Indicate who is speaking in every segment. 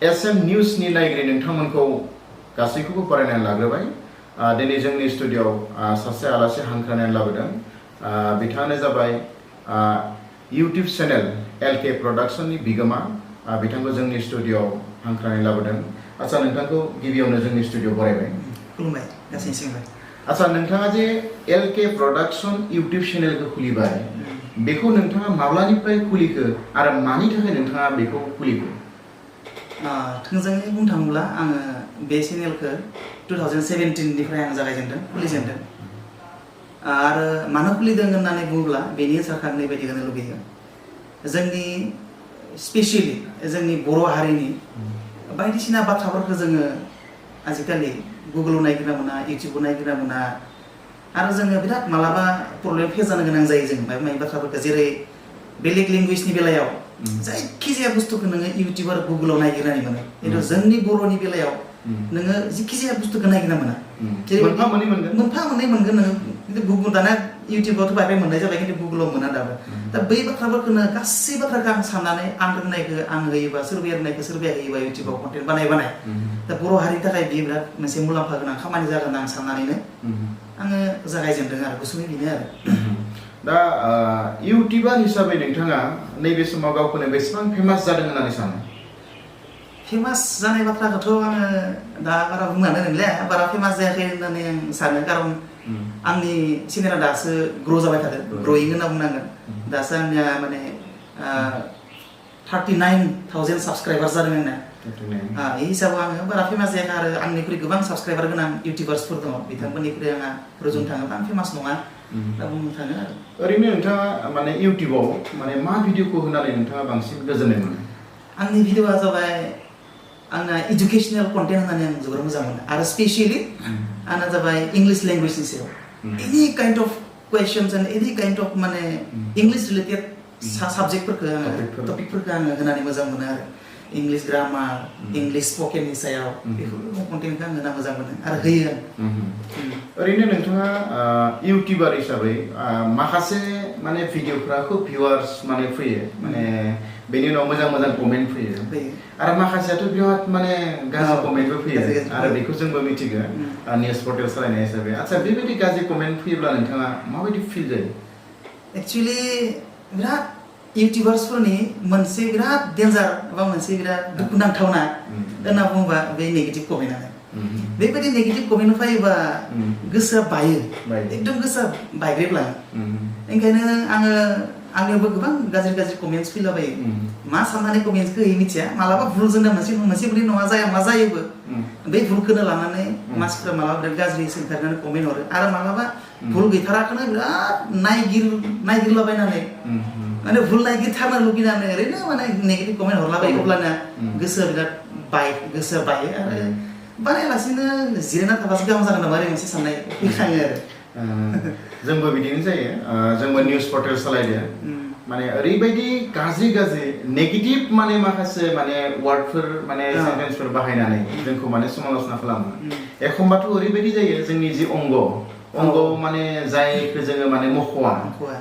Speaker 1: SM निउसनि नायगिरि नोंथांमोनखौ गासैखौबो बरायनानै लाग्रोबाय। दिनै जोंनि स्टुडिय'आव सासे आलासि हांख्रायनानै लाबोदों। बिथाङानो जाबाय इउटिउब चेनेल LK प्रडाक्शननि बिगोमा। बिथांखौ जोंनि स्टुडिय'आव हांख्रायनानै लाबोदों। आच्ছা, नोंथांखौ गिबियावनो जोंनि स्टुडिय'आव बरायबाय।
Speaker 2: खुलुमबाय गासैनिसिमबो।
Speaker 1: आच्ছা, नोंथाङा जे LK प्रडाक्शन इउटिउब चेनेलखौ खुलिबाय, बेखौ नोंथाङा माब्लानिफ्राय खुलिखो आरो मानि थाखाय नोंथाङा बेखौ खुलिखो?
Speaker 2: थोंजोङै बुंनो थाङोब्ला आङो बे चेनेलखौ 2017 निफ्राय आं खुलिजेनदों। आरो मानो खुलिदों होननानै बुङोब्ला बेनि एन्सारखौ आं ओरैबायदि होनो लुगैयो। जोंनि स्पेसियेलि जोंनि बर' हारिनि बायदिसिना बाथ्राफोरखौ जोङो आजिखालि गुगोलाव नायगिरना मोना, इउटिउबाव नायगिरना मोना, आरो जोङो बिराद मालाबा प्रब्लेम फेस जानो गोनां जायो। जों माबा माबि बाथ्राफोरखौ, जेरै बेलेग लेंगुवेजनि बेलायाव जायखिजाया बुस्थुखौ नोङो इउटिउब आरो गुगोलाव नायगिरनानै मोनो, खिन्थु जोंनि बर'नि बेलायाव नोङो जिखिजाया बुस्थुखौ नायगिरना मोना।
Speaker 1: मोनफा मोननै
Speaker 2: मोनगोन नोङो, खिन्थु गुगोल दाना इउटिउबावथ' बाहाय मोननाय जाबाय, खिन्थु गुगोलाव मोना दाबो। दा बै बाथ्राफोरखौनो गासै बाथ्राखौ आं साननानै आं रोंनायखौ आं होयोबा, सोरबाया रोंनायखौ सोरबाया होयोबा इउटिउबाव कन्टेन्ट बानाय दा बर' हारिनि थाखाय बेयो बिराद मोनसे मुलाम्फा गोनां खामानि जागोन आं साननानैनो आङो जागायजेनदों आरो गुसुङै बेनो आरो।
Speaker 1: दा इउटिउबार हिसाबै नोंथाङा नैबे समाव गावखौनो बेसेबां फेमास जादों होननानै सानो?
Speaker 2: फेमास जानाय बाथ्राखौथ' आङो दा बारा बुंनानै नंलिया, बारा फेमास जायाखै होननानै आं सानो। खारन आंनि चेनेला दासो ग्र' जाबाय थादों, ग्रयिं होनना बुंनांगोन। दासो आंनिया माने 39,000 साबस्क्राइबार जादों आंना। बे हिसाबाव आङो बारा फेमास जायाखै, आरो आंनिख्रुइ गोबां साबस्क्राइबार गोनां इउटिउबार्सफोर दङ, बिथांमोननिख्रुइ आंहा रुजुनो थाङोब्ला आं फेमास नङा दा बुंनो थाङो आरो।
Speaker 1: ओरैनो नोंथाङा माने इउटिउबाव माने मा भिडिअखौ होनानै नोंथाङा बांसिन गोजोननाय मोनो?
Speaker 2: आंनि भिडिअआ जाबाय आंना इडुकेसनेल कन्टेन्ट होननानै आं जोबोर मोजां मोनो, आरो स्पेसियेलि आंना जाबाय इंलिश लेंगुवेजनि सायाव। एनि काइन्ड अफ कुवेश्चन्स एन्ड एनि काइन्ड अफ माने इंलिश रिलेटेड साबजेक्टफोरखौ आङो टपिकफोरखौ आङो होनानै मोजां मोनो आरो। इंलिश ग्रामार, इंलिश स्पकेननि सायाव बेफोर कन्टेन्टखौ आं होना मोजां मोनो आरो होयो आं।
Speaker 1: ओरैनो नोंथाङा इउटिउबार हिसाबै माखासे माने भिडिअफ्रा खुब भिउवार्स माने फैयो, माने बेनि उनाव मोजां मोजां कमेन्ट फैयो, आरो माखासेयाथ' बिराद माने गाज्रि कमेन्टबो फैयो, आरो बेखौ जोंबो मिथिगौ निउस पर्टेल सालायनाय हिसाबै। आচ্ছা, बेबायदि गाज्रि कमेन्ट फैयोब्ला नोंथाङा माबायदि फिल जायो?
Speaker 2: एक्चुअलि बिराद इउटिउबार्सफोरनि मोनसे बिराद डेन्जार एबा मोनसे बिराद दुखुनांथावना होनना बुङोबा बे नेगेटिभ कमेन्टआनो। बेबायदि नेगेटिभ कमेन्ट फैयोबा गोसोआ बायो, एकदम गोसोआ बायग्रेबलाङो। ओंखायनो आङो आंनियावबो गोबां गाज्रि गाज्रि कमेन्टस फैलाबायो। मा साननानै कमेन्टसखौ होयो मिथिया, मालाबा भुलजोंनो मोनसे मोननै नङा जाया मा जायोबो, बे भुलखौनो लानानै मानसिफ्रा मालाबा बिराद गाज्रि सोंखारनानै कमेन्ट हरो, आरो मालाबा भुल गैथाराखौनो बिराद नायगिरलाबायनानै माने भुल नायगिरथारनो लुगैनानै ओरैनो माने नेगेटिभ कमेन्ट हरलाबायो। अब्लाना गोसोआ बिराद गोसोआ बायो, आरो बानायालासिनो जिरायना थाबासो गाहाम जागोन नामा ओरै मोनसे साननाय फैखाङो आरो।
Speaker 1: जोंबो बिदिनो जायो। जोंबो निउस पर्टेल सालायदो, माने ओरैबायदि गाज्रि नेगेटिभ माने माखासे माने वार्डफोर माने सेन्टेन्सफोर बाहायनानै जोंखौ माने समाल'सना खालामो। एखमबाथ' ओरैबायदि जायो, जोंनि जि अंग माने जायखौ जोङो माने मख'वा,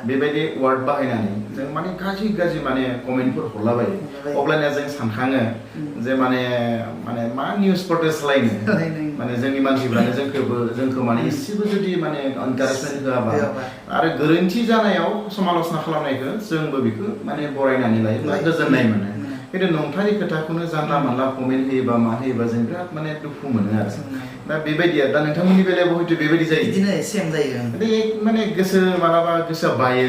Speaker 1: बेबायदि वार्ड बाहायनानै जों माने गाज्रि माने कमेन्टफोर हरलाबायो। अब्लानिया जों सानखाङो जे माने मा निउस पर्टेल सालायनो, माने जोंनि मानसिफ्रानो जोंखौ माने एसेबो जुदि माने एनकारेजमेन्ट होआबा, आरो गोरोन्थि जानायाव समाल'सना खालामनायखौ जोंबो बेखौ माने बरायनानै लायो, गोजोननाय मोनो। खिन्थु नंथारै खोथाखौनो जानला मानला कमेन्ट होयोबा मा होयोबा जों बिराद माने दुखु मोनो आरो। दा बेबायदि आरो, दा नोंथांमोननि बेलायावबो हयथ' बेबायदि जायो।
Speaker 2: बिदिनो सेम जायो।
Speaker 1: माने मालाबा गोसोआ बायो।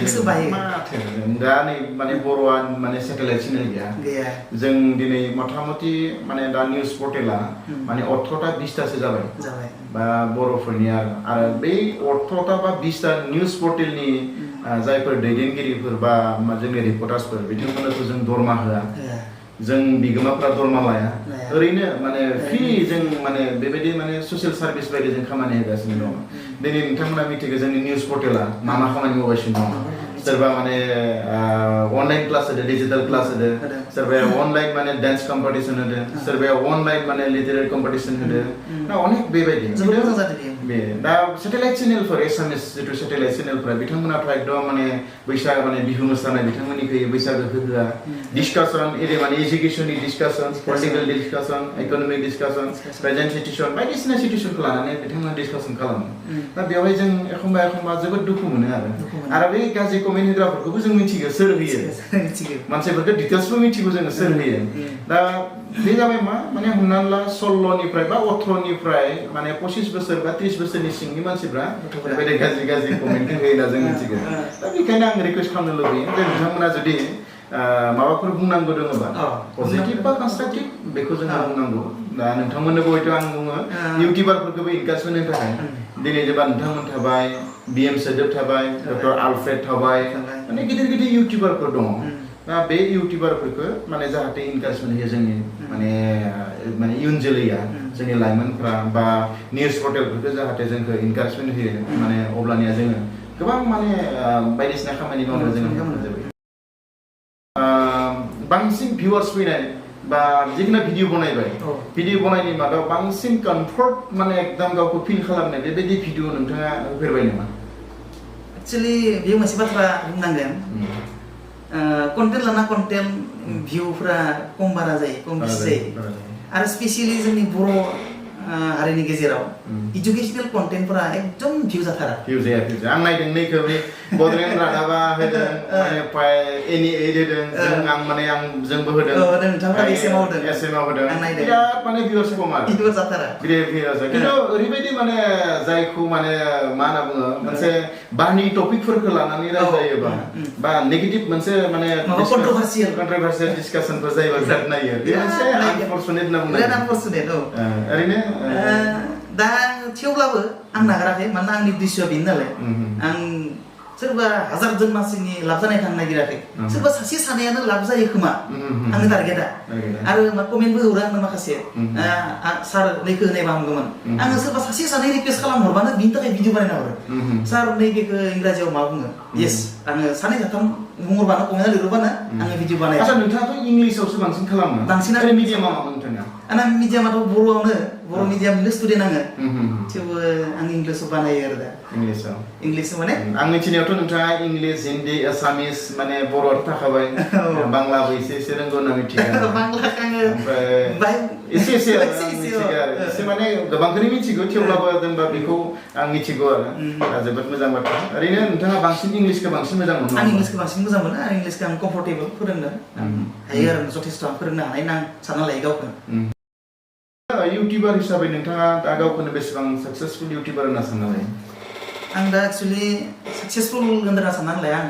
Speaker 1: माथो दा नै माने बर'आ माने सेटेलाइट चेनेल गैया। जों दिनै मथा-मथि माने दा निउस पर्टेला माने 18टा 20टासो जाबाय बा बर'फोरनिया, आरो बै 18टा बा 20टा निउस पर्टेलनि जायफोर दैदेनगिरिफोर बा जोंनि रिपर्टार्सफोर, बिथांमोनखौ जों दरमा होआ, जों बिगोमाफ्रा दरमा लाया, ओरैनो माने फ्रि जों माने बेबायदि माने ससियेल सार्भिस बायदि जों खामानि होगासिनो दङ। दिनै नोंथांमोना मिथिगौ जोंनि निउस पर्टेला मा खामानि मावगासिनो दङ। सोरबा माने अनलाइन क्लास होदो डिजिटल क्लास होदो सोरबाया अनलाइन माने डान्स कम्पिटिसन होदो सोरबाया अनलाइन माने लिटारेरि कम्पिटिसन होदो दा अनेक बेबायदि
Speaker 2: जोबोद मोजां जादों
Speaker 1: बे दा सेटेलाइट चेनेलफोर एसामिस जिथु सेटेलाइट चेनेलफोरा बिथांमोनाथ' एकदम माने बैसागो माने बिहु मोसानाय बिथांमोननिखै बैसागोखौ होआ डिसकासन एरै माने एजुकेसननि discussion political discussion economic discussion present situation बायदिसिना सिचुएसनखौ लानानै बिथांमोना डिसकासन खालामो दा बेवहाय जों एखमबा जोबोद दुखु मोनो आरो बै गाज्रि कमेन्ट होग्राफोरखौबो जों मिथिगौ सोर होयो मानसिफोरखौ डिटेल्सबो मिथिगौ जोङो सोर होयो दा बे जाबाय मा माने हमनानै ला 16निफ्राय बा 18निफ्राय माने 25 बोसोर बा 30 बोसोरनि सिंनि मानसिफ्रा बेबायदि गाज्रि कमेन्ट होयोना जों मिथिगौ दा बेखायनो आं रिकुवेस्ट खालामनो लुबैयो जे नोंथांमोना जुदि माबाफोर बुंनांगौ दङबा पजिटिभ बा कन्स्ट्राक्टिभ बेखौ जों बुंनांगौ दा नोंथांमोननोबो हयथ' आं बुङो इउटिउबारफोरखौबो इनकारेज होनो थाखाय दिनै जेब्ला नोंथांमोन थाबाय बिएम सोदोब थाबाय डक्टर आलफ्रेड थाबाय माने गिदिर इउटिउबारफोर दङ दा बे इउटिउबारफोरखौ माने जाहाथे इनकारेजमेन्ट होयो जोंनि माने इयुन जोलैया जोंनि लाइमोनफ्रा बा निउज पर्टेलफोरखौ जाहाथे जोंखौ इनकारेजमेन्ट होयो माने अब्लानिया जोङो गोबां माने बायदिसिना खामानि मावनो जोङो मोनजोबो बांसिन भिउआर्स फैनाय बा जिखुनु भिडिअ बनायबाय भिडिअ बनायनि मादाव बांसिन कमफर्ट माने एकदम गावखौ फिल खालामनाय बेबायदि भिडिअ नोंथाङा होफेरबाय नामा
Speaker 2: एक्चुअली बेयो मोनसे बाथ्रा बुंनांगोन कन्टेन्ट लाना कन्टेन्ट भिउफोरा खम बारा जायो खम बेसि जायो आरो स्पेसियली जोंनि बर' हारिनि गेजेराव इडुकेसनेल कन्टेन्टफोरा एकदम भिउ जाथारा
Speaker 1: भिउ जाया आं नायदों नैखौ बे बड'लेण्ड रादाबा होदों ओमफ्राय एनि एड होदों जोंबो होदों
Speaker 2: नोंथांमोना एसेमाव
Speaker 1: होदों
Speaker 2: आं नायदों
Speaker 1: बिराद माने भिउआर्स खम आरो
Speaker 2: भिउ जाथारा
Speaker 1: खिन्थु ओरैबायदि माने जायखौ माने मा होनना बुङो मोनसे बानि टपिकफोरखौ लानानै रायज्लायोबा बा नेगेटिभ मोनसे माने कन्ट्रोभार्सियेल डिसकासनफोर जायोबा बिराद नायो बे मोनसे आनफरचुनेट होनना बुंनाय
Speaker 2: बिराद आनफरचुनेट
Speaker 1: ओरैनो
Speaker 2: दा थेवब्लाबो आं नागाराखै मानोना आंनि उद्देश्यआ बेनो नालाय आं सोरबा 1000 जन मानसिनि लाब जानायखौ आं नागिराखै सोरबा सासे सानैयानो लाब जायो खोमा आंनि टारगेटआ आरो मा कमेन्टबो हरो आंनो माखासे सार नैखौ होनायबा हामगौमोन आङो सोरबा सासे सानै रिकुवेस्ट खालामहरबानो बिनि थाखाय भिडिअ बानायना हरो सार नैबेखौ इंराजियाव मा बुङो येस आङो सानै साथाम बुंहरबानो कमेन्टआव लिरहरबानो आङो भिडिअ बानायो
Speaker 1: आচ্ছা नोंथाङाथ' इंलिसावसो बांसिन खालामो
Speaker 2: बांसिनानो
Speaker 1: मिडियामा मा नोंथाङा
Speaker 2: आं मिडियामाथ' बर'आवनो बर' मिडियामनिनो स्टुडेन्ट आङो थेवबो आं इंलिसाव बानायो आरो दा इंलिसाव माने
Speaker 1: आं मिथिनायावथ' नोंथाङा इंलिस हिन्दी एसामिस माने बर'आथ' थाखाबाय बांलाबो एसे रोंगौ होनना मिथिगौ
Speaker 2: बांलाखौ आङो
Speaker 1: ओमफ्राय एसे माने गोबांखौनो मिथिगौ थेवब्लाबो जेनेबा बेखौ आं मिथिगौ आरो जोबोद मोजां बाथ्रा ओरैनो नोंथाङा बांसिन इंलिसखौ बांसिन मोजां मोनो
Speaker 2: आं इंलिसखौ बांसिन मोजां मोनो आं इंलिसखौ आं कम्फर्टेबल फोरोंनो हायो आरो जथेस्थ' आं फोरोंनो हानाय आं सानना लायो गावखौ
Speaker 1: इउटिउबार हिसाबै नोंथाङा दा गावखौनो बेसेबां साक्सेसफुल इउटिउबार होनना सानना लायो
Speaker 2: आं दा एक्चुअलि साक्सेसफुल होनना साननानै लाया आं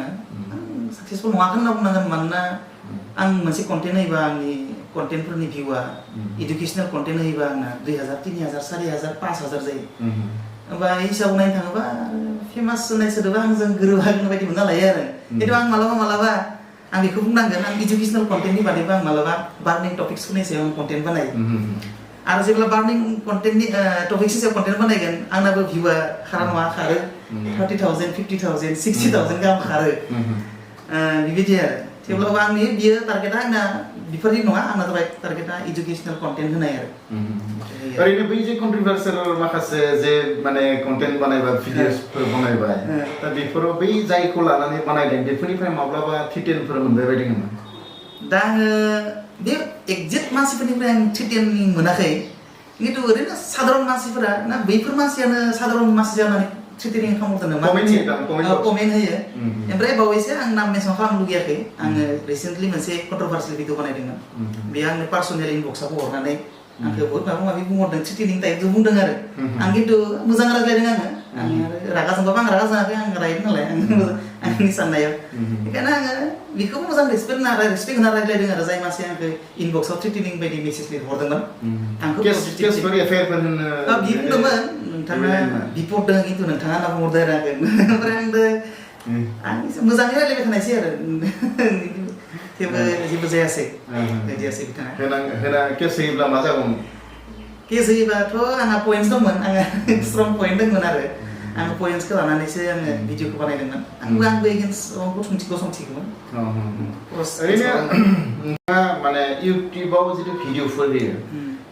Speaker 2: साक्सेसफुल नङाखौ होनना बुंनांगोन मानोना आं मोनसे कन्टेन्ट होयोबा आंनि कन्टेन्टफोरनि भिउआ इडुकेसनेल कन्टेन्ट होयोबा आंना 2000 3000 4000 5000 जायो होमबा हिसाबाव नायनो थाङोबा फेमास होननाय सोदोबा आंजों गोरोबहागोन बायदि मोनना लायो आरो खिन्थु आं मालाबा आं बेखौ बुंनांगोन आं इडुकेसनेल कन्टेन्टनि बादैबो आं मालाबा बार्निं टपिक्सफोरनि सायाव आं कन्टेन्ट बानायो आरो जेब्ला बार्निं कन्टेन्टनि टपिक्सनि सायाव कन्टेन्ट बानायगोन आंनाबो भिउआ खारा नङा खारो 30,000 50,000 60,000 गाहाम खारो बेबायदि आरो थेवब्लाबो आंनि बियो टारगेटआ आंना बेफोरनि नङा आंना जाबाय टारगेटआ इडुकेसनेल कन्टेन्ट होनाय आरो
Speaker 1: ओरैनो बै जे कन्ट्रोभार्सियेल माखासे जे माने कन्टेन्ट बानायबा भिडिअसफोर बानायबाय दा बेफोराव बै जायखौ लानानै बानायदों बेफोरनिफ्राय माब्लाबा थ्रेटेनफोर मोनबाय बायदि नामा
Speaker 2: दा आङो बे एक्जेक्ट मानसिफोरनिफ्राय आं थ्रेटेन मोनाखै खिन्थु ओरैनो साधारन मानसिफोरा ना बैफोर मानसियानो साधारन मानसि जानानै थ्रेटेनिं खालामदों कमेन्ट होयो ओमफ्राय बावैसो आं नाम मेनसन खालामनो लुगैयाखै आङो रिसेन्टलि मोनसे कन्ट्रोभार्सियेल भिडिअ बानायदोंमोन बे आंनो पार्सनेल इनबक्सआव हरनानै आंखौ बहुत माबा माबि बुंहरदों थ्रेटेनिं टाइपजों बुंदों आरो आं खिन्थु मोजां रायज्लायदों आङो रागा जोंबाबो आं रागा जोङाखै आं रायदों नालाय आंनि साननायाव बेखायनो आङो बेखौबो मोजां रेसपेक्ट होना रायज्लायदों आरो जाय मानसिया आंखौ इनबक्सआव थ्रेटेनिं बायदि मेसेज लिरहरदोंमोन आंखौ बियो बुंदोंमोन नोंथाङा बिपद दङ खिन्थु नोंथाङा होनना बुंहरदों आरो ओमफ्राय आं मोजाङै रायज्लायबाय थानायसै आरो थेवबो जेबो जायासै बिदियासै बिथाङा
Speaker 1: केस होयोब्ला मा जागौमोन
Speaker 2: केस होयोबाथ' आंहा पइन्टस दंमोन आंहा स्ट्रं पइन्ट दंमोन आरो आङो पइन्ट्सखौ लानानैसो आङो भिडिअखौ बानायदोंमोन आंबो एगेन्स्ट गसंथिगौमोन
Speaker 1: ओरैनो नोंथाङा माने इउटिउबाव जितु भिडिअफोर होयो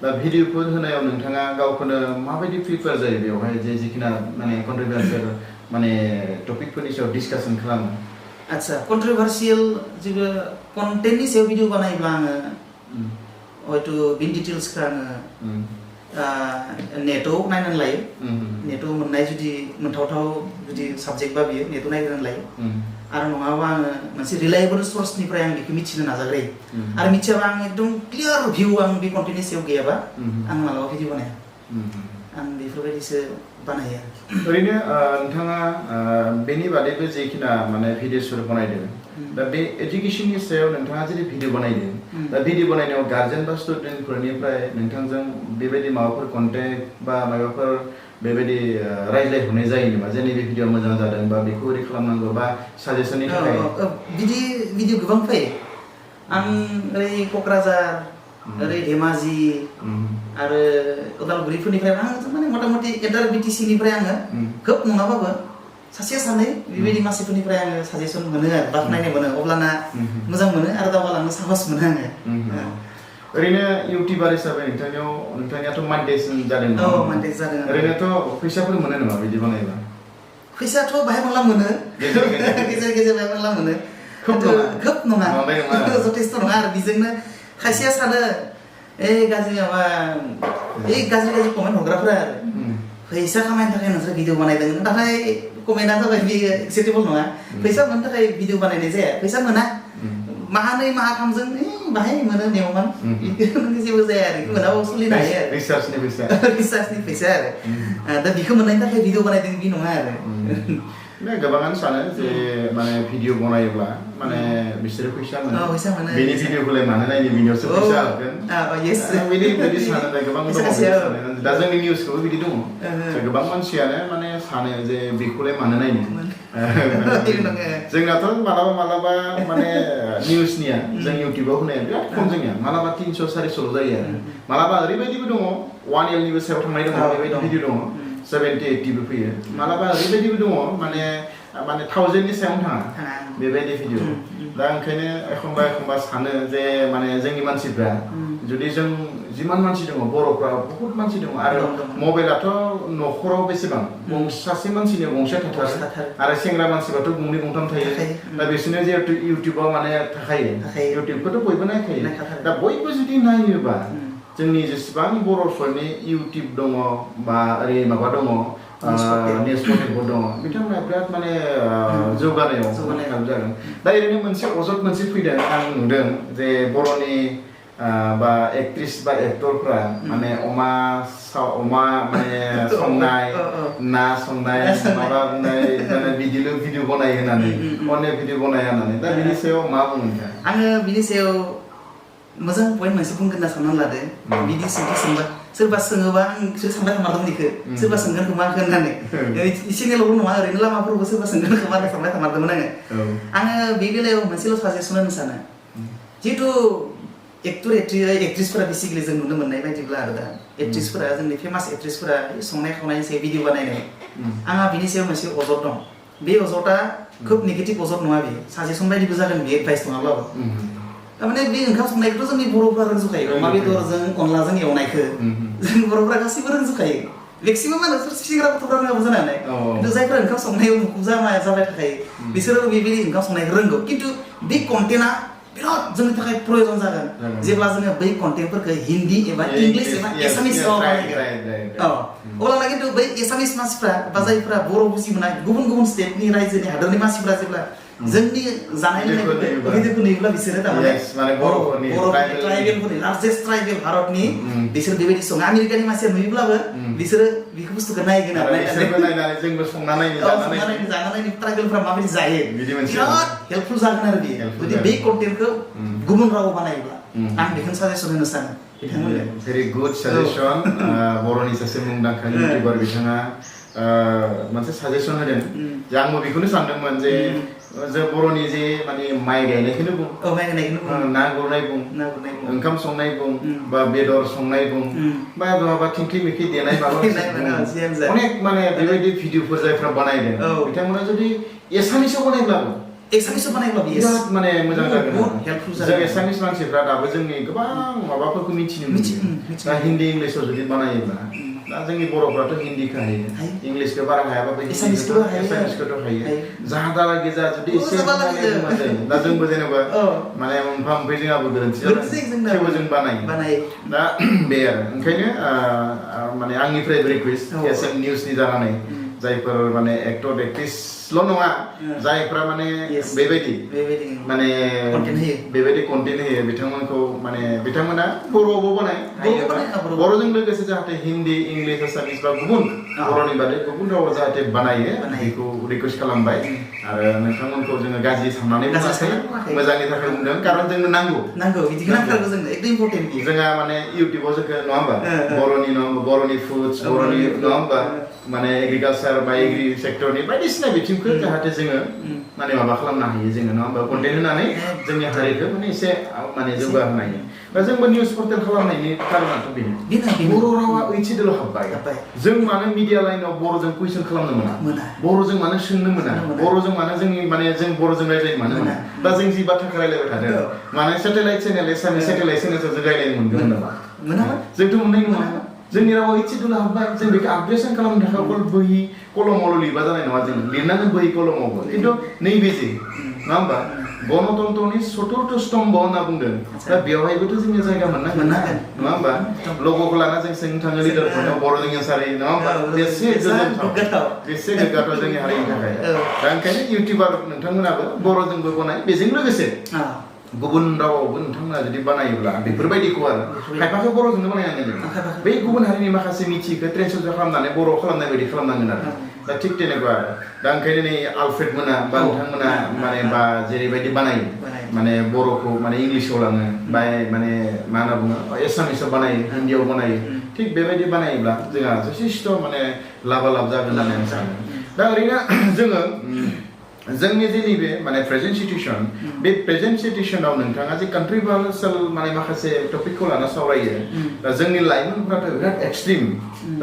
Speaker 1: दा भिडिअफोर होनायाव नोंथाङा गावखौनो माबायदि प्रिपेयार जायो बेवहाय जे जिखिना माने कन्ट्रोभार्सियेल माने टपिकफोरनि सायाव डिसकासन खालामो
Speaker 2: आच्छा कन्ट्रोभार्सियेल जेबो कन्टेन्टनि सायाव भिडिअ बानायोब्ला आङो हयथ' बिन डिटेल्सखौ आङो नेटआव नायनानै लायो नेटआव मोननाय जुदि मोनथावथाव जुदि साबजेक्ट बा बियो नेटआव नायनानै लायो आरो नङाबा आङो मोनसे रिलायेबल सर्सनिफ्राय आं बेखौ मिथिनो नाजाग्रोयो आरो मिथियाबा आं एकदम क्लियार भिउ आं बे कन्टेन्टनि सायाव गैयाबा आं मालाबा भिडिअ बानाया आं बेफोरबायदिसो बानायो
Speaker 1: ओरैनो नोंथाङा बेनि बादैबो जेखिना माने भिडिअसफोर बनायदों दा बे एजुकेशननि सायाव नोंथाङा जेरै भिडिअ बानायदों दा भिडिअ बानायनायाव गार्जेन बा स्टुडेन्टफोरनिफ्राय नोंथांजों बेबायदि माबाफोर कन्टेक्ट बा माबाफोर बेबायदि रायज्लायहरनाय जायो नामा जे नैबे भिडिअ मोजां जादों बा बेखौ ओरै खालामनांगौ बा साजेसननि थाखाय
Speaker 2: बिदि भिडिअ गोबां फैयो आं ओरै क'क्राझार ओरै धेमाजि आरो उदालगुरिफोरनिफ्राय आं माने मथा मथि एन्टार बिटिसिनिफ्राय आङो खोब नङाबाबो सासे सानै बेबायदि मानसिफोरनिफ्राय आङो साजेसन मोनो आरो बाख्नायनाय मोनो अब्लाना मोजां मोनो आरो दावगालांनो साहस मोनो आङो
Speaker 1: ओरैनो इउटिउबार हिसाबै नोंथांनियाथ' मान्डेज जादों
Speaker 2: औ मान्डेज जादों
Speaker 1: ओरैनोथ' फैसाफोर मोनो नामा बिदि बानायबा
Speaker 2: फैसाथ' बाहाय मोनला मोनो गेजेर गेजेर बाहाय मोनला मोनो खोब नङा जथेस्थ' नङा आरो बेजोंनो खायसेया सानो गाज्रि कमेन्ट हरग्राफोरा आरो फैसा खामायनो थाखाय नोंसोर भिडिअ बानायदों नाथाय कमेन्टआ जाबाय बेयो एक्सेप्टेबल नङा फैसा मोननो थाखाय भिडिअ बानायनाय जाया फैसा मोना माहानै माहाथामजों बाहाय मोनो नेवमान जेबो जाया आरो मोनाबाबो सोलिनो हायो आरो रिसार्चनि फैसा आरो दा बेखौ मोननायनि थाखाय भिडिअ बानायदों बे नङा आरो
Speaker 1: गोबाङानो सानो जे माने भिडिअ बनायोब्ला माने बिसोरो फैसा मोनो बेनि भिडिअखौलाय मानो नायनो बिनियावसो फैसा होगोन बिदि सानो गोबां दा जोंनि निउसखौबो बिदि दङ गोबां मानसियानो माने सानो जे बेखौलाय मानो नायनो जोंनाथ' मालाबा माने निउसनिया जों इउटिउबाव होनाया बिराद खम जोंनिया मालाबा 300 400 जायो आरो मालाबा ओरैबायदिबो दङ 1 इयरनिबो सायाव थांनाय दङ बेबायदि भिडिअ दङ 70-80 फैयो मालाबा ओरैबायदिबो दङ माने 1000नि सायाव थाङा बेबायदि भिडिअ दा ओंखायनो एखमबा सानो जे माने जोंनि मानसिफ्रा जुदि जों जिमान मानसि दङ बर'फ्रा बहुत मानसि दङ आरो मबाइलाथ' न'खराव बेसेबां सासे मानसिनियाव गंसे थाथारो आरो सेंग्रा मानसिबाथ' गंनै गंथाम थायो दा बिसोरनो जिहेतु इउटिउबाव माने थाखायो इउटिउबखौथ' बयबो नायखायो दा बयबो जुदि नायोबा जोंनि जेसेबां बर'फोरनि इउटिउब दङ बा ओरै माबा दङ निउस पर्टेलफोर दङ बिथांमोना बिराद माने जौगानायाव जागोन दा ओरैनो मोनसे अजद मोनसे फैदों आं नुदों जे बर'नि बा एक्ट्रिस बा एक्टरफ्रा माने अमा माने संनाय ना संनाय माबा बुंनाय माने बिदिल' भिडिअ बनायो होननानै अनेक भिडिअ बनाया होननानै दा बिनि सायाव मा बुङो नोंथाङा
Speaker 2: आङो बिनि सायाव मोजां पइन्ट मोनसे बुंगोन होनना साननानै लादो बिदि सोंथि सोंबा सोरबा सोङोबा आं सानबाय थामारदोंमोन बेखौ सोरबा सोंगोन खोमा होननानै चेनेलावल' नङा ओरैनो लामाफोरावबो सोरबा सोंगोन खोमा होनना सानबाय थामारदोंमोन आङो बे बेलायाव मोनसेल' साजेसन होनो सानो जिहेथु एक्ट्रिसफोरा बेसिकलि जों नुनो मोननाय बायदिब्ला आरो दा एक्ट्रिसफोरा जोंनि फेमास एक्ट्रिसफोरा संनाय खावनायनि सायाव भिडिअ बानायनाय आंहा बिनि सायाव मोनसे अजद दं बे अजदा खोब नेगेटिभ अजद नङा बेयो साजेसन बायदिबो जागोन बे एडभाइस नङाब्लाबो थारमाने बे ओंखाम संनायखौथ' जोंनि बर'फ्रा रोंजोबखायो अमा बेदरजों अनलाजों एवनायखौ जों बर'फ्रा गासैबो रोंजोबखायो मेक्सिमामानो सेंग्रा गथ'फ्रा रोङाबो जानो हानाय खिन्थु जायफ्रा ओंखाम संनायाव मुखुब जाबाय थाखायो बिसोरो बेबायदि ओंखाम संनायखौ रोंगौ खिन्थु बे कन्टेन्टआ बिराद जोंनि थाखाय प्रयजन जागोन जेब्ला जोङो बै कन्टेन्टफोरखौ हिन्दी एबा इंलिश एबा एसामिस अब्लाना खिन्थु बै एसामिस मानसिफ्रा बा जायफ्रा बर' बुजि मोना गुबुन स्टेटनि रायजोनि हादरनि मानसिफ्रा जेब्ला जोंनि जानाय लोंनायखौ नुयोब्ला बिसोरो थारमाने ट्राइबेलफोरनि लार्जेस्ट ट्राइबेल भारतनि बिसोर बेबायदि सङो आमेरिकानि मानसिया नुयोब्लाबो बिसोरो बेखौ बुस्थुखौ नायगोन आरो
Speaker 1: जोंबो संना नायनो
Speaker 2: ट्राइबेलफ्रा माबायदि जायो बिराद हेल्पफुल जागोन आरो बेयो जुदि बे कन्टेन्टखौ गुबुन रावाव बानायोब्ला आं बेखौनो साजेसन होनो सानो बिथांमोननो
Speaker 1: very good suggestion बर'नि सासे मुंदांखा इउटिउबार बिथाङा मोनसे साजेसन होदों जे आंबो बेखौनो सानदोंमोन जे जों बर'नि जे माने माइ गायनायखौनो बुं
Speaker 2: माइ गायनायखौनो बुं
Speaker 1: ना गुरनाय बुं ओंखाम संनाय बुं बा बेदर संनाय बुं बा बहाबा थिंख्लि मिख्लि देनाय माबा अनेक माने बेबायदि भिडिअफोर जायफ्रा बानायदों बिथांमोना जुदि एसामिसाव बानायब्लाबो
Speaker 2: एसामिसाव बानायब्ला
Speaker 1: बिराद माने मोजां जागोन
Speaker 2: हेल्पफुल
Speaker 1: जों
Speaker 2: जागोन
Speaker 1: एसामिस मानसिफ्रा दाबो जोंनि गोबां माबाफोरखौ मिथिनो मोनो दा हिन्दी इंलिसाव जुदि बानायोब्ला दा जोंनि बर'फ्राथ' हिन्दीखौ हायो इंलिसखौ बारा हायाबाबो एसामिसखौथ' हायो जाहादालागै जा जुदि एसे दा जोंबो जेनेबा माने मोनफा मोनफा जोंहाबो गोरोन्थि जादों थेवबो जों बानायो दा बे आरो ओंखायनो माने आंनिफ्राय रिकुवेस्ट एसएम निउसनि जानानै जायफोर माने एक्टर एक्ट्रिसल' नङा जायफ्रा माने बेबायदि माने बेबायदि कन्टेन्ट होयो बिथांमोनखौ माने बिथांमोना बर'आवबो बानाय बर'जों लोगोसे जाहाथे हिन्दी इंलिश एसामिस बा गुबुन बर'नि बादै गुबुन रावाव जाहाथे बानायो बेखौ रिकुवेस्ट खालामबाय आरो नोंथांमोनखौ जोङो गाज्रि साननानै बुङाखै मोजांनि थाखाय बुंदों कारन जोंनो नांगौ
Speaker 2: बिदिखौ नांथारगौ जोंनो एकदम इम्पर्टेन्ट
Speaker 1: जोंहा माने इउटिउबाव जोंखौ नङा होमबा बर'नि फुडस बर'नि नङा होमबा माने एग्रिकालचार बा एग्रि सेक्टरनि बायदिसिना बिथिंखौ जाहाथे जोङो माने माबा खालामनो हायो जोङो नङा होमबा कन्टेन्ट होनानै जोंनि हारिखौ माने एसे माने जौगाहोनो हायो दा जोंबो निउस पर्टेल खालामनायनि कारनाथ' बेनो बर' रावा ओइथिदोल' हाबबाय जों मानो मिडिया लाइनाव बर'जों कुइसन खालामनो मोना बर'जों मानो सोंनो मोना बर'जों मानो जोंनि माने जों बर'जों रायज्लायनो मानो मोना दा जों जि बाथ्राखौ रायज्लायबाय थादों माने सेटेलाइट चेनेल एसामिस सेटेलाइट चेनेलजों जों रायज्लायनो मोनगोन नामा जोंथ' मोननाय नङा जोंनि रावा इथिदोल' हाबबाय जों बेखौ आपग्रेसन खालामनो थाखाय अकल बोहि कलमावल' लिरबा जानाय नङा जों लिरनांगोन बोहि कलमावबो खिन्थु नैबे जे नङा होमबा गणतन्त्रनि चतुर्थ स्तम्भ होनना बुंदों दा बेवहायबोथ' जोंनि जायगा मोननांगोन नङा होमबा लग'खौ लाना जों सोंनो थाङो लिडारफोरनाव बर'जों एन्सार होयो नङा होमबा बेसे गोग्गाथाव जोंनि हारिनि थाखाय दा ओंखायनो इउटिउबार नोंथांमोनाबो बर'जोंबो बनाय बेजों लोगोसे गुबुन रावावबो नोंथांमोना जुदि बानायोब्ला बेफोरबायदिखौ आरो खायफाखौ बर'जोंनो बानायनांगोन बै गुबुन हारिनि माखासे मिथिखौ ट्रेन्सलेट खालामनानै बर' खालामनाय बायदि खालामनांगोन आरो दा थिग तेनेकुवा दा ओंखायनो नै आलफ्रेड मोना बा नोंथांमोना माने बा जेरैबायदि बानायो माने बर'खौ माने इंलिसाव लाङो बा माने मा होनना बुङो एसामिसाव बानायो हिन्दीयाव बानायो थिग बेबायदि बानायोब्ला जोंहा जथेस्थ' माने लाबा लाब जागोन होननानै आं सानो दा ओरैनो जोङो जोंनि जे नैबे माने प्रेजेन्ट सिटुएसन बे प्रेजेन्ट सिटुएसनाव नोंथाङा जे कन्ट्रिभार्सियेल माने माखासे टपिकखौ लाना सावरायो दा जोंनि लाइमोनफ्राथ' बिराद एक्सट्रिम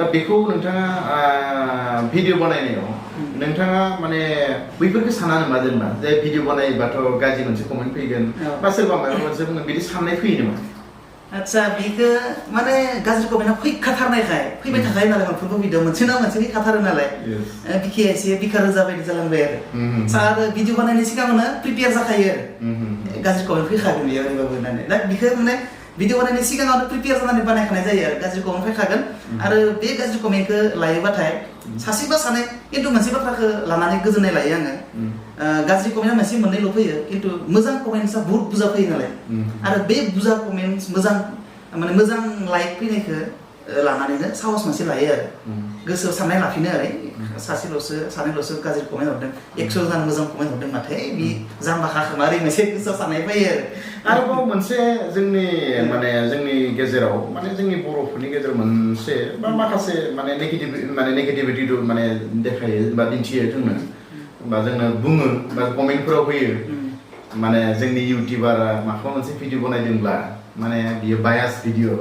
Speaker 1: दा बेखौ नोंथाङा भिडिअ बानायनायाव नोंथाङा माने बैफोरखौ साना नामा जेनेबा जे भिडिअ बानायोबाथ' गाज्रि मोनसे कमेन्ट फैगोन बा सोरबा माबा मोनसे बुङो बिदि साननाय फैयो नामा
Speaker 2: आच्छा बेखौ माने गाज्रि कमेन्टआ फैखाथारनायखाय फैबाय थाखायो नालाय मोनफ्रोमबो भिडिअ मोनसे ना मोनसे फैखाथारो नालाय बिखि एसे बिखा रोजा बायदि जालांबाय आरो भिडिअ बानायनायनि सिगाङावनो प्रिपेयार जाखायो आरो गाज्रि कमेन्ट फैखागोन बेयो ओरैबाबो होननानै दा बेखौ माने भिडिअ बानायनायनि सिगाङावनो प्रिपेयार जानानै बानायखानाय जायो आरो गाज्रि कमेन्ट फैखागोन आरो बे गाज्रि कमेन्टखौ लायोबाथाय सासे बा सानै खिन्थु मोनसे बाथ्राखौ लानानै गोजोननाय लायो आङो गाज्रि कमेन्टआ मोनसे मोननैल' फैयो खिन्थु मोजां कमेन्टसा बहुत बुरजा फैयो नालाय आरो बे बुरजा कमेन्ट मोजां माने मोजां लाइक फैनायखौ लानानैनो साहस मोनसे लायो आरो गोसोआव साननाय लाफिनो आरो सानैल'सो गाज्रि कमेन्ट हरदों 100 जानो मोजां कमेन्ट हरदों नाथाय बे जाम्बाखा खोमा ओरै मोनसे गोसोआव साननाय फैयो आरो
Speaker 1: आरोबाव मोनसे जोंनि माने जोंनि गेजेराव माने जोंनि बर'फोरनि गेजेराव मोनसे बा माखासे माने नेगेटिभिटि माने देखायो बा दिन्थियो जोंनो बा जोंनो बुङो बा कमेन्टफोराव होयो माने जोंनि इउटिउबारा माखौबा मोनसे भिडिअ बनायदोंब्ला माने बियो बायास भिडिअ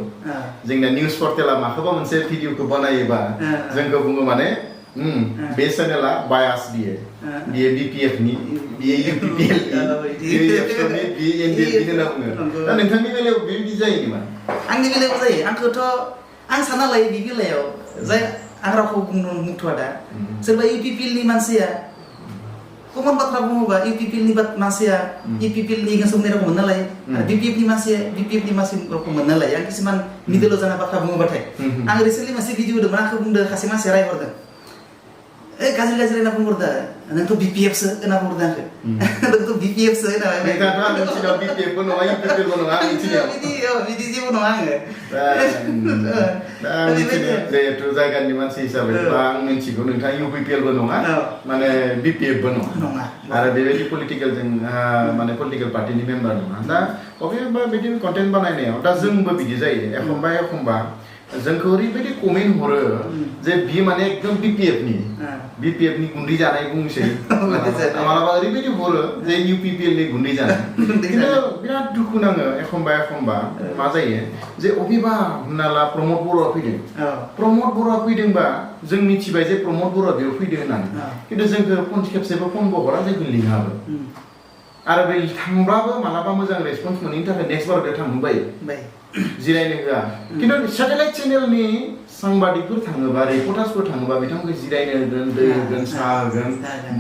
Speaker 1: जोंना निउस पर्टेला माखौबा मोनसे भिडिअखौ बानायोबा जोंखौ बुङो माने बे चेनेला बायास बियो BPF नि बियो UPPL होनना बुङो दा नोंथांनि बेलायाव बेबायदि जायो नामा
Speaker 2: आंनि बेलायाव जायो आंखौथ' आं सानना लायो बे बेलायाव जाय आं रावखौ बुंनो मुथ'आ दा सोरबा UPPL नि मानसिया कमन बाथ्रा बुङोबा UPPL नि मानसिया UPPL नि गोसोमनि रावखौ मोनना लायो आरो BPF नि मानसिया BPF नि मानसिखौ मोनना लायो आं किसुमान मिडलआव जाना बाथ्रा बुङोबाथाय आं रिसेन्टलि मोनसे भिडिअ होदोंमोन आंखौ बुंदों सासे मानसिया रायहरदों गाज्रि होनना बुंहरदों नोंथ' BPF सो होनना बुंदों आंखो नोंथ' BPF सो होनना
Speaker 1: नोंथाङाथ' आं मिथिनायाव BPF बो नङा UPPL बो नङा आं मिथिनायाव
Speaker 2: बिदि जेबो नङा आङो
Speaker 1: दा आं मिथिनायाव जिहेथु जायगानि मानसि हिसाबै बा आं मिथिगौ नोंथाङा UPPL बो नङा माने BPF बो नङा आरो बेबायदि पलिटिकेल जों माने पलिटिकेल पार्टिनि मेम्बार नङा दा अबेबा बिदिनो कन्टेन्ट बानायनायाव दा जोंबो बिदि जायो एखमबा जोंखौ ओरैबायदि कमेन्ट हरो जे बि माने एकदम BPF नि गुन्दै जानाय बुंसै मालाबा ओरैबायदि हरो जे UPPL नि गुन्दै जानाय खिन्थु बिराद दुखु नाङो एखमबा मा जायो जे अबेबा हमना ला प्रमद बर'आ फैदों प्रमद बर'आ फैदोंबा जों मिथिबाय जे प्रमद बर'आ बेयाव फैदों होननानै खिन्थु जोंखौ खेबसेबो फनबो हरा जोंखौ लिङाबो आरो बे थांब्लाबो मालाबा मोजां रेसपन्स मोनैनि थाखाय नेक्स्ट बार बेयाव थांनो बायो जिरायनो होआ खिन्थु सेटेलाइट चेनेलनि सांबादिकफोर थाङोबा रिपर्टार्सफोर थाङोबा बिथांमोनखौ जिरायनो होगोन दै होगोन साहा होगोन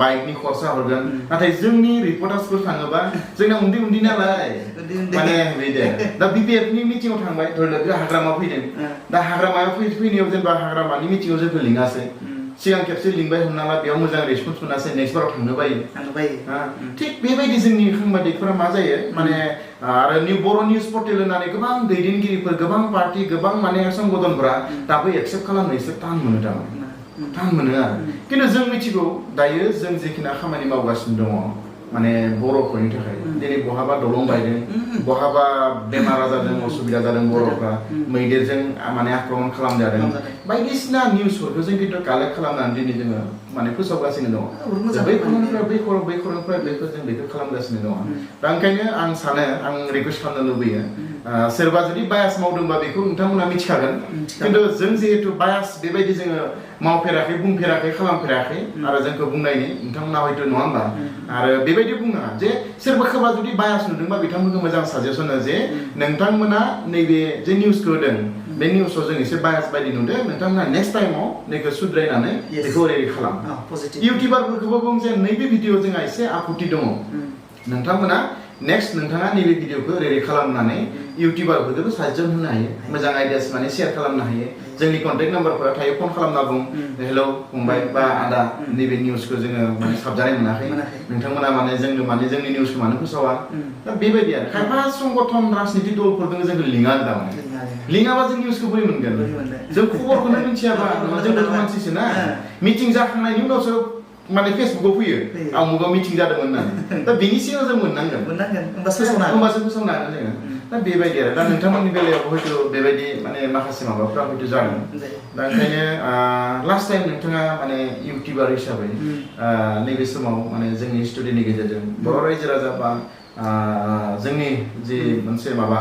Speaker 1: बाइकनि खरसा हरगोन नाथाय जोंनि रिपर्टार्सफोर थाङोबा जोंना उन्दै नालाय माने बिदि दा BPF नि मिटिङाव थांबाय धरलो हाग्रामा फैदों दा हाग्रामायाव फैनायाव जेनेबा हाग्रामानि मिटिङाव जोंखौ लिङासै सिगां खेबसे लिंबाय हमना ला बेयाव मोजां रेसपन्स मोनासै नेक्स्ट बाराव थांनो बायो थिग बेबायदि जोंनि सांबादिकफोरा मा जायो माने आरो बर' निउज पर्टेल होननानै गोबां दैदेनगिरिफोर गोबां पार्टी गोबां माने संगठनफोरा दाबो एक्सेप्ट खालामनो एसे टान मोनो आरो खिन्थु जों मिथिगौ दायो जों जेखिना खामानि मावगासिनो दङ माने बर'फोरनि थाखाय दिनै बहाबा दलं बायदों बहाबा बेमार आजारजों असुबिदा जादों बर'फ्रा मैदेरजों माने आक्रमण खालामजादों बायदिसिना निउसफोरखौ जों खिन्थु कालेक्ट खालामनानै दिनै जोङो माने फोसावगासिनो दङ बै खरंनिफ्राय बेखौ खालामगासिनो दङ दा ओंखायनो आं सानो आं रिकुवेस्ट खालामनो लुबैयो सोरबा जुदि बायास मावदोंबा बेखौ नोंथांमोना मिथिखागोन खिन्थु जों जिहेतु बायास बेबायदि जोङो मावफेराखै बुंफेराखै खालामफेराखै आरो जोंखौ बुंनायनि नोंथांमोना हयथ' नङा होमबा आरो बेबायदि बुङा जे सोरबा जुदि बायास नुदोंबा बिथांमोनखौ मोजां साजेसन होनो जे नोंथांमोना नैबे जे निउसखौ होदों बे निउसआव जों एसे बायास बायदि नुदों नोंथांमोना नेक्स्ट टाइमाव नैखौ सुद्रायनानै बेखौ ओरै खालाम इउटिउबारफोरखौबो बुं जे नैबे भिडिअ जोंहा एसे आपुथि दङ नोंथांमोना नेक्स्ट नोंथाङा नैबे भिडिअखौ ओरै खालामनानै इउटिउबारफोरखौबो साजेसन होनो हायो मोजां आइडियास माने शेयार खालामनो हायो जोंनि कन्टेक्ट नाम्बारफोरा थायो फन खालामना बुं हेलौ फंबाय बा आदा नैबे निउसखौ जोङो माने साबजानाय मोनाखै नोंथांमोना माने जोंनि निउसखौ मानो फोसावा दा बेबायदि आरो खायफा संगठन राजनीति दलफोरजों जोंखौ लिङा दामाने लिङाबा जों निउसखौ बोरै मोनगोन जों खबरखौनो मिथियाबा जोंबोथ' मानसिसो ना मिटिं जाखांनायनि उनावसो माने फेसबुकाव फैयो आमुगाव मिटिं जादोंमोन होननानै दा बेनि सिगां जों मोननांगोन होमबासो फोसावनो हागोन जोङो दा बेबायदि आरो दा नोंथांमोननि बेलायाव हयथ' बेबायदि माने माखासे माबाफ्रा हयथ' जागोन दा ओंखायनो लास्ट टाइम नोंथाङा माने इउटिउबार हिसाबै नैबे समाव माने जोंनि स्टुडिअनि गेजेरजों बर' रायजो राजा बा जोंनि जि मोनसे माबा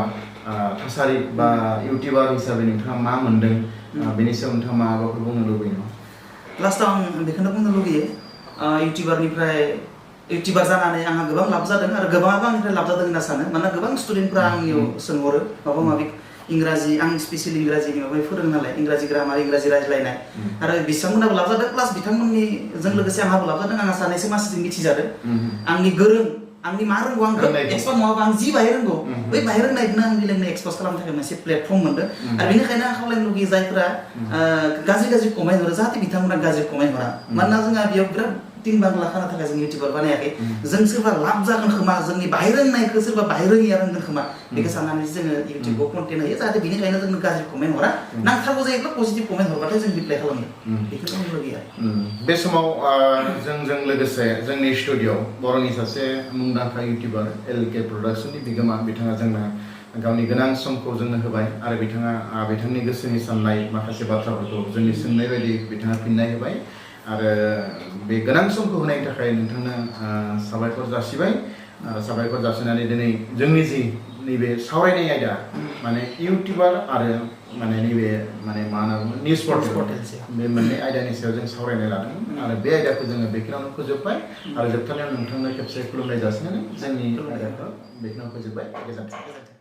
Speaker 1: थासारि बा इउटिउबार हिसाबै नोंथाङा मा मोनदों बेनि सायाव नोंथाङा माबाफोर बुंनो लुबैयो नामा
Speaker 2: लास्टआव आं बेखौनो बुंनो लुगैयो इउटिउबार जानानै आंहा गोबां लाब जादों आरो गोबाङाबो आंनिफ्राय लाब जादों होनना सानो मानोना गोबां स्टुडेन्टफ्रा आंनियाव सोंहरो माबा माबि इंराजि आं स्पेसियेल इंराजिनि माबा फोरोङो नालाय इंराजि ग्रामार इंराजि रायज्लायनाय आरो बिथांमोनाबो लाब जादों प्लास बिथांमोननिजों लोगोसे आंहाबो लाब जादों आंहा सानैसो मानसिजों मिथिजादों आंनि गोरों आंनि मा रोंगौ आं एक्सपार्ट नङाबा आं जि बाहाय रोंगौ बै बाहाय रोंनायखौनो आं बिलाइनो एक्सप'ज खालामनो थाखाय मोनसे प्लेटफर्म मोनदों आरो बेनिखायनो आं खावलायनो लुगैयो जायफोरा गाज्रि कमेन्ट हरो जाहाथे बिथांमोना गाज्रि कमेन्ट हरा मानोना जोंहा बेयाव बिराद दिन बांला खानो थाखाय जों इउटिउबार बानायाखै जों सोरबा लाब जागोन खोमा जोंनि बाहाय रोंनायखौ सोरबा बाहाय रोङिया रोंगोन खोमा बेखौ साननानै जोङो इउटिउबाव कन्टेन्ट होयो जाहाथे बेनिखायनो जोंनो गाज्रि कमेन्ट हरा नांथारगौ जायोब्ला पजिटिभ कमेन्ट हरबाथाय जों रिप्लाइ खालामो बेखौनो बुंनो लुगैयो
Speaker 1: बे समाव जोंजों लोगोसे जोंनि स्टुडिअ बर'नि सासे मुंदांखा इउटिउबार LK प्रडाक्शननि बिगोमा बिथाङा जोंनो गावनि गोनां समखौ जोंनो होबाय आरो बिथांनि गोसोनि साननाय माखासे बाथ्राफोरखौ जोंनि सोंनाय बायदि बिथाङा फिननाय होबाय आरो बे गोनां समखौ होनायनि थाखाय नोंथांनो साबायखर जासिबाय साबायखर जासिनानै दिनै जोंनि जि नैबे सावरायनाय आयदा माने इउटिउबार आरो माने नैबे माने मा होनना बुङो निउस पर्टेल बे मोननै आयदानि सायाव जों सावरायनाय लादोंमोन आरो बे आयदाखौ जोङो बेखिनियावनो फोजोबबाय आरो जोबथारनायाव नोंथांनो खेबसे खुलुमनाय जासिनानै जोंनि आयदाखौ बेखिनियाव फोजोबबाय गोजोन्थों